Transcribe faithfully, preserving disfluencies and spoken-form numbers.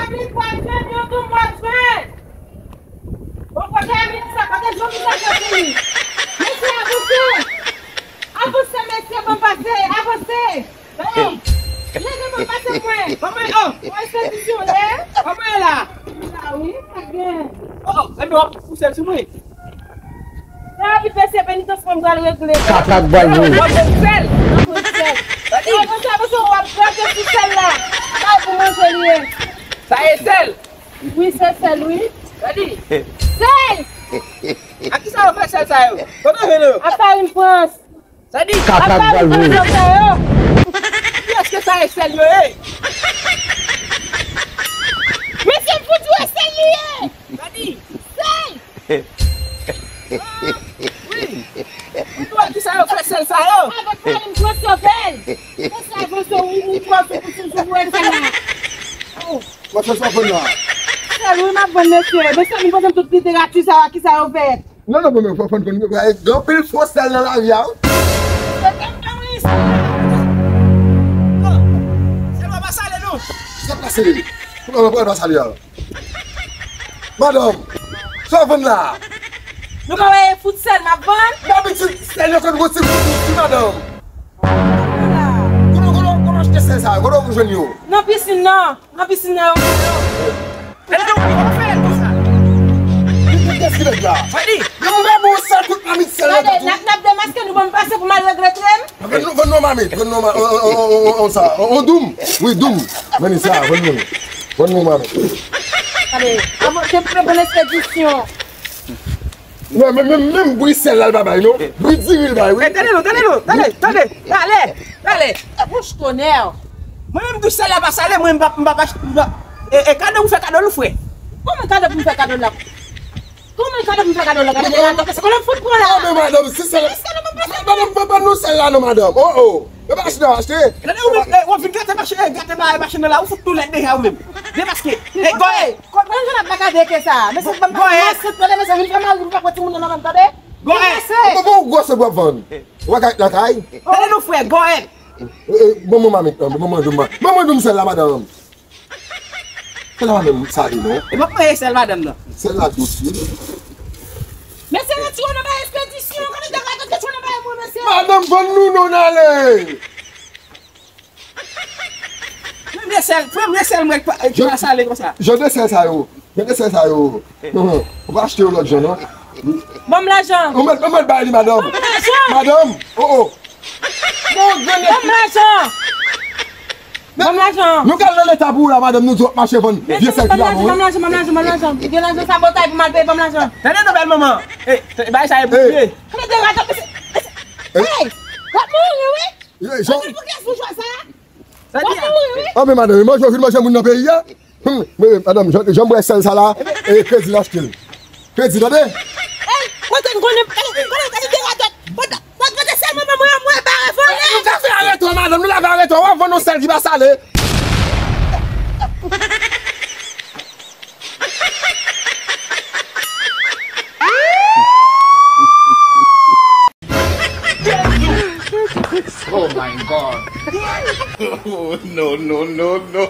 Li pral jwenn yo tou, m pral jwenn. Bon, kote Emily sa? Kote Jomi sa k ap vini? Mesye, avanse! Avanse, mesye, ban m pase! Avanse! Ban m! Leve, ban m pase mwen! Ban mwen, oh! Mwen se misyon, eh! Ban mwen la! La, wi, sa gen. Oh, oh, enben w ap pouse l sou mwen. Sa ap vin pase penitans mwen pral regle. Kaprak bal nou. W ap pran sèl. W ap pran sèl. Avanse, avanse, w ap grate sou sèl la. Sa pou manje li ye. Sa e sèl. Wi, se sèl, wi. Sa di. Sèl! A ki sa yo fè sèl sa yo? Kote yo jwenn yo? A farin Frans. Sa di. Kaprak bal nou. Ki èske sa e sèl yo ye? Mesye, m fout wè sèl li ye! Sa di. Sèl! Ah, wi. Mwen di w a ki sa yo fè sèl sa yo? Avèk farin Frans yo fè l. Mesye, avanse, wi, wi, twò sou, sou, sou, sou, sèl la. Oh. Mwen fè sa fann la. Sèl wi m ap vann mesye. Mesye, m poze m tout literati sa yo, a ki sa yo fèt? Non, non, bon, men fò fann konn gen anpil fo sèl nan lavi a, wi. Sèl pa sale, non. Sèl pa sale. Kouman mwen pral pa sale a? Madanm, sa w vann la? Nou pa wè fout sèl m ap vann? Dabitid, sèl yo konn gwo ti gout isi, madanm. Kote, kote, kote w achte sèl sa yo? Kote w jwenn yo? Nan pisin nan. Nan pisin nan yo. Gade, w ap fè l konsa. Kiyès ki nèg la? Sa di. Yo, m ba bon sèl tout mamit sèl la. Gade, n ap, n ap demaske nou, ban m pase pou m al regle tre m. Vann nou, vann nou mamit, vann nou ma-, on, on, on, on, on sa, on, on doum. Wi, doum. Vann sa, vann nou. Vann nou mamit. Gade, avan, te pre pran ekspedisyon. Non, men, men, menm bri sèl la, l pa bay, non. Bri diri, l bay, wi. E, tande non, tande non, tande, tande. Pale, pale. Wouch tonè. Mwen menm tou sèl la pa sale, mwen m pa, m pa, m pa, e, e kado pou fè kado l, frè. Kòman kado pou m fè kado l la? Kòman kado pou m fè kado l la? Gade la, se konnen m fout pran la. Non, men madanm, si sèl la, madanm, ban, ban nou sèl la, non, madanm. Oh, oh. Yo pa achte, achte. Gade ou menm, e, w ap vin gate machin, e, gate bagay machin nan la, ou fout tou lèd deja ou menm. Demaske. E, gòyè. Kòman jan ap bagade ke sa? Mesye, ban m pase, tande, mesye, vin fè mari m pa pran timoun nan nan men, tande? Gòyè. Bon, bon, gwosè w ap vann. Ou pa ka lakay? Tande non, frè, gòyè. E, e, bon, bon, mamit, bon, bon, bon, bon, bon, bon, sèl la, madanm. Sèl la, madanm, sa li, non? E pa mwen, sèl madanm nan. Sèl la, dous, wi. Mesye, retire w nan bay ekspedisyon, gade de la tèt, retire w nan bay mwen, mesye. Madanm, vann nou, non, n ale. Premye sèl, premye sèl mwen ki pa, ki pa sale konsa. Jan de sèl sa yo, jan de sèl sa yo. Ou pa achte yo lòt jan, non? Ban m lajan. Ou mèt, ou mèt bay li, madanm. Ban m lajan. Madanm, oh, oh. Bon, grenn. Ban m lajan. Ban m lajan. Nou kal nan leta pou ou la, madanm, nou di w ap mache vann vye sèl ki pa bon, wi. Ban m lajan, ban m lajan, ban m lajan. Gen lajan sabotay pou m al peye, ban m lajan. Tande non, bèl manman. Ey, bay sa e pou vye. Kòman te rato, mesye, mesye. Ey, w ap mouri, wi. Ey, Jean. Pou kiyès boujwa sa? Sa di a. An men madanm, manje w vin manje moun nan peyi a. Hmm, men madanm, jan, jan m bwè sèl sa la, e kredi n achte l. Kredi, tande? Ey, mwen te konnen, konnen, konnen, konnen, konnen, konnen, konnen sèl mwen, mwen, mwen bare vòlè. Nou ka fè areto, madanm, nou lave areto, w ap vann yon sèl ki pa sale. Oh my God. Oh, no, no, no, no.